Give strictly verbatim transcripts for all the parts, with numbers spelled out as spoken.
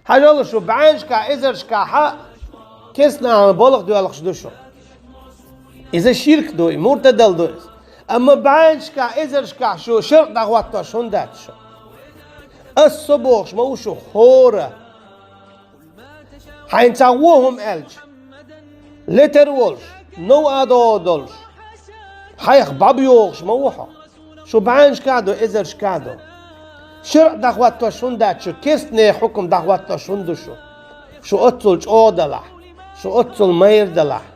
Хьажал шу, бӀаьннашкахь, эзаршкахь керстанашна балха доьлхуш ду шу. Иза ширк ду, и муртадал ду иза. Амма бӀаьннашкахь, эзаршкахь шу шарӀ дӀахӀоттош хӀунда дац шу? Ас со бохуш ма ву шу хӀора. Хьайна цхьа вон хӀума аьлча, летар волуш, новкъа догӀур долуш, хьайх бӀаьб йогӀуш ма ву хьо. Шу бӀаьннашкахь а ду, эзаршкахь а ду. ШарӀ дӀахӀоттош хӀунда дац шу, керстанийн хьукам дӀахӀоттош хӀунда ду шу? Шу оццул чӀогӀа далахь, шу оццул майра далахь,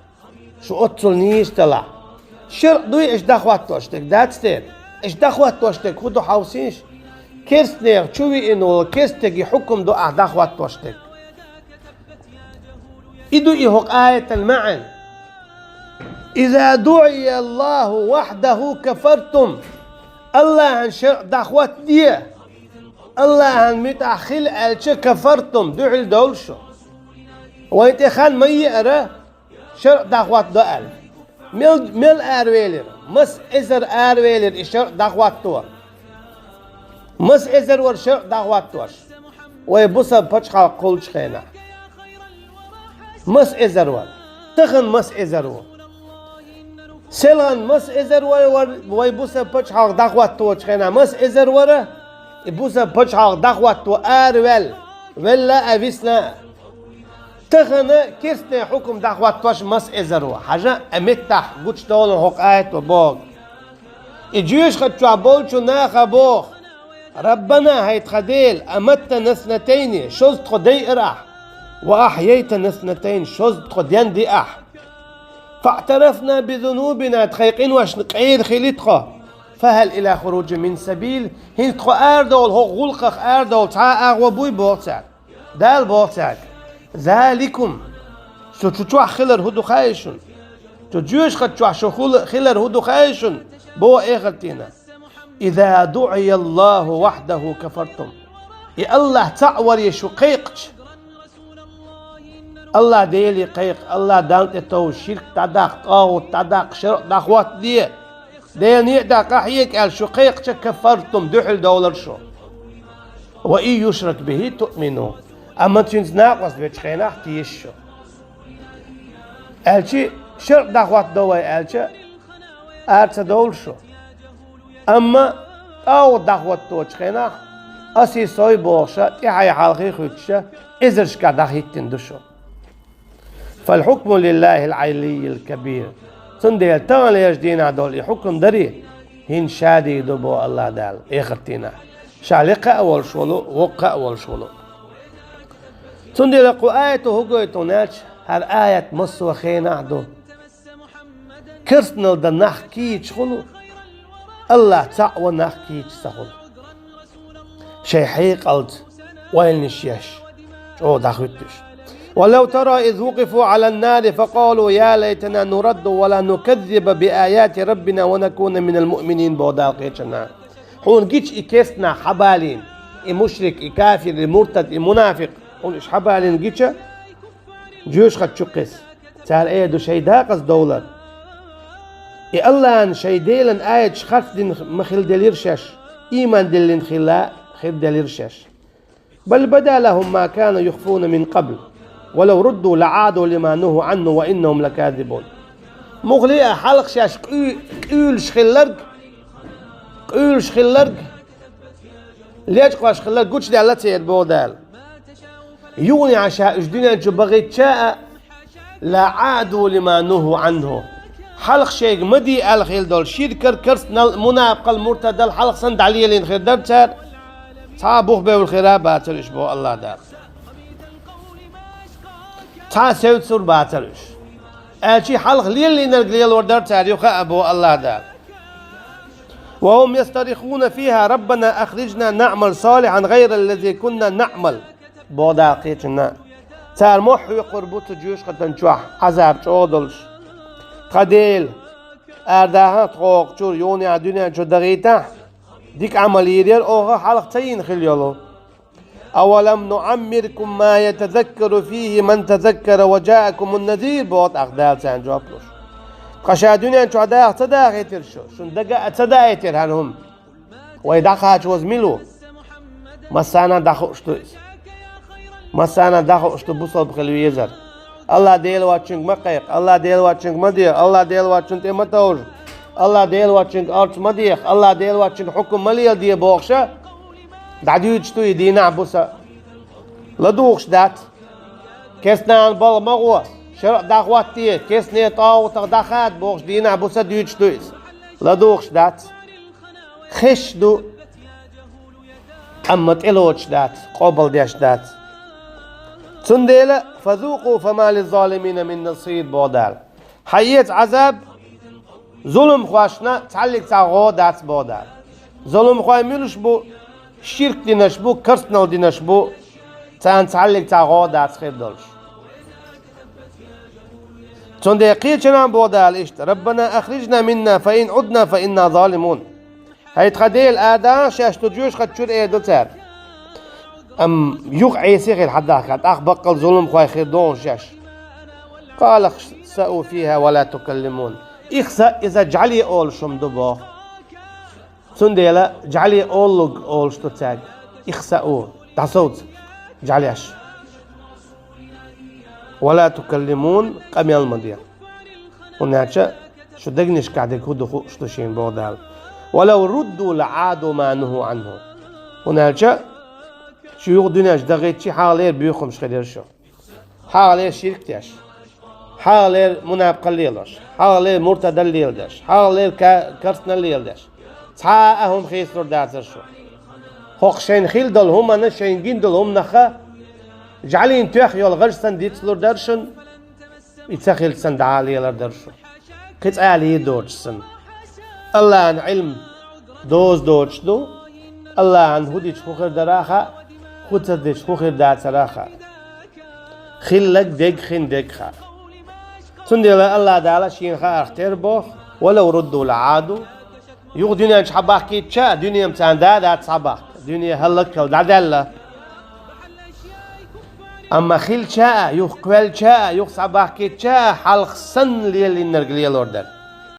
шу оццул нийса далахь. ШарӀ дуй аша дӀахӀоттош дерг, дац дера? Аша дӀахӀоттош дерг хӀун ду хьовсийша? Керстанех чу веана волу керстанийн хьукам ду ахь дӀахӀоттош дерг. И ду и хӀокху аятан маьӀна. «Иза дуӀия Аллаху вахьдаху кафартум». Аллахьан шарӀ дӀахӀоттаде, Аллахьан муьтӀахь хила аьлча, кафартум, дуьхьал довлу шу. Вайн тӀе хан ма еара, шарӀ дӀахӀоттадо аьлла. Мел, мел аравелира, маса эзар аравелира и шарӀ дӀахӀотто. Маса эзар вара шарӀ дӀахӀоттош вай бусалба пачхьалкх кхуллучу хенахь? Маса эзар вара? Тахана маса эзар ву? Селхана маса эзар вара, вай бусалба пачхьалкх дӀахӀотточу хенахь маса эзар вара? И бусалба пачхьалкх дӀахӀотто араваьлла, велла а, висна а. Тахана керстанийн хьукам дӀахӀоттош маса эзар ву? Хьажа, а меттахь гучудовла хӀокху аято боху. И жоьжахати чохь болчу наха боху: «Раббана, хӀай тхан Дела, аматтана снатайни, шозза тхо дайира ахь, ва ахьяйтана снатайни, шозза тхо денди ахь. Фаътарафна би зунубина, тхайн къиношна къера хили тхо. Фахал ила хуружи мин сабил, хӀинца тхо арадовла, хӀокху гӀуллакхах арадовла цхьа а агӀо буй?» – боху цара. Дала боху цаьрга: «Заликум, шу чу чохь хилар хӀун ду хаьий шуна? Чу жоьжахати чохь шу хула-, хилар хӀун ду хаьий шуна?» – боху эхартина. «Иза дуӀия Аллаху вахьдаху кафартум». И Аллах цхьаъ варе шу кхайкхича, Аллах Деле кхайкха, Аллах Далла тӀе тов, ширк дӀадаккха, тӀагӀут дӀадаккха, шарӀ дӀахӀоттаде, Делан некъа тӀехь къахьега аьлла шу кхайкхича, кафартум, дуьхьал довлар шу. «Ва ин юшрак бихи туъмину». Амма цуьнца накъост вечу хенахь теша шу. Аьлчи, шарӀ дӀахӀоттадо вай аьлча, ара ца довлу шу. Амма тӀагӀут дӀахӀотточу хенахь, асий сой бохуша, тӀаьхьий хьалхий хуьттуша, эзаршкахь дӀахӀиттина ду шу. «Фал хьукму лиллахил Ӏалиййил кабир». Цундела таханлерчу дийнахь долу и хьукам дарий, хӀинца шадерг ду боху Аллах Дала, эхартийнахь. Ша лекха а волуш волу, воккха а волуш волу. Цундела кху аято хӀун гойту хьуна аьлча, хӀара аят массо а хенахь ду. Керстанал дан нах кийча хуьлу, Аллах цхьаъ ван нах кийча ца хуьлу. Шайн хьекъалца ойланаш еш, чӀогӀа дӀахуьттуш. «Ва лав тара из вукъифу Ӏалан нари факъалу: я лайтана нурадду ва ла нуказзиба би аяти раббина ва накуна минал муъминин», – боху Дала кхечанхьа. Хьуна гича и керстанах хьабалийна, и мушрик, и кафир, и муртад, и мунафикъ, хьуна уьш хьабалийна гича, жоьжахати чу кхесса, цара эр ду шайн дакъаза довлар. И Аллахьан, шайн Делан аяташ харц дина ма хила делира шаьш, ийман диллина хила хир делира шаьш. «Бал бада лахум ма кану юхфуна мин къабл, ва лав рудду ла Ӏаду лима нуху Ӏанху ва иннахум лаказибун». Мухле а хьалха шаьш къуь-, къуьйлуш хилларг, къуьйлуш хилларг, лечкъош хилларг гучудаьлла церан, боху Дала. Юха а ша уьш дуьнен чу бахийтча а, «ла Ӏаду лима нуху Ӏанху». Хьалха шайга ма де аьлла хилла долу ширкал, керстанал, мунапикъал, муртадал хьалха санна дӀалелийна хир дара цара, цхьа а бух бевлла хир а бацара уьш, боху Аллах Дала. Цхьа а севцур бацара уьш. Аьлчи хьалха лелийнарг лелор дара цара юха а, боху Аллах Дала. «Ва хум ястарихуна фиха: раббана ахрижна наъмал салихьан гӀайра ллази кунна наъмал». Боху Дала кхечанхьа. Цара мохь хьоькхур бу цу жоьжахатан чохь, Ӏазаб чӀогӀа долуш: «Тхан Дела, арадахьа тхо хӀокху чуьра, юха а дуьнен чу дахийтахь, дика Ӏамал йийр яра оха, хьалха ца йина хилла йолу». «Авалам нуӀаммиркум ма ятазаккару фихи ман тазаккара ва джаакумун назир», – боху тӀаккха Дала царна жоп луш. Тхан ша дуьнен чохь даха ца дахийтира шу? Шуна дага а ца даийтира хӀара хӀума? Вай дӀакхачаваза мила ву? Массарна а дӀахууш ду иза. Массанахьа дӀахо ишта бусалба хила везар. Аллахь Дела воацачунга ма кхайкха, Аллахь Дела воацачунга ма деха, Аллахь Дела воацачун тӀе ма товжа, Аллахь Дела воацачунга орца ма деха, Аллахь Дела воацачун хьукам ма леладе бохуш, дӀадуьйцуш ду и дийнахьа буса. ЛадугӀуш дац. Керстанан балха ма гӀо, шарӀ дӀахӀотта, керстанан тӀагӀутах дӀахада бохуш дийнахьа буса дуьйцуш ду иза. ЛадугӀуш дац. Хезаш ду, амма тӀелоцуш дац, къобалдеш дац. Цундела, фазукъу фама лиззалимина мин насир, боху Дала. Хьаэца Ӏазаб, зуламхошна цхьаллиг цхьа гӀо дац, боху Дала. Зуламхой муьлш бу? Ширк динарш бу, керстанал динарш бу, царна цхьаллиг цхьа гӀо дац хир долуш. Цундела кхечанхьа боху Дала иштта: «Раббана ахрижна минна, фа ин удна, фа инна залимун». ХӀай тхан Дела, ада шаьш ду жоьжахати чуьра, эр ду цара. Амма юха Ӏеса хила хьадахка, тӀаккха баккъал зуламхой хир ду шаьш. Къала ихсаъу фиха ва ла тукаллимун. Ихса, иза жӀале олуш хӀума ду боху. Цундела жӀале оллуг олуш ду цаьрга. Ихсаъу, дӀасовца жӀалеш. Ва ла тукаллимун, къамел ма де. ХӀунда аьлча шу дегнашкахь дерг хӀун ду хууш ду шена, боху Дала. Ва лав рудду ла Ӏаду ма нуху Ӏанху. ХӀунда аьлча шу юха дуьненчу дахийтчи, хьалхалера боьха хӀумаш хир яра шу. Хьалхалера ширк деш, хьалхалера мунапкъал лелош, хьалхалера муртадал леладеш, хьалхалера ка-, керстанал леладеш. Цхьа а хӀума хийцалур дацара шу. ХӀокху шайна хилла долу хӀуманна, шайна гина долу хӀуманах жӀалийн тоьхна йолу гӀаж санна дицлур дара шуна, и ца хилча санна дӀа а лелар дара шу. Кхин цкъа а лийр доцуш санна. Аллахьан Ӏилма доза доцуш ду, Аллахьан хӀун дича хӀун хир дара а хаьа, хӀун ца дича хӀун хир дацара а хаьа. Хилларг дерг, хин дерг хаьа. Цундела Аллахь Дала шена хаарх тера боху: «Ва лав рудду ла Ӏаду». Юха дуьнен чу схьабахкийтича а, дуьне-м царна да а дац схьабахка, дуьне хӀаллакьхила дӀадаьлла. Амма хилча а, юха кхоьллича а, юха схьабахкийтича а, хьалха санна лелийнарг лелор дара.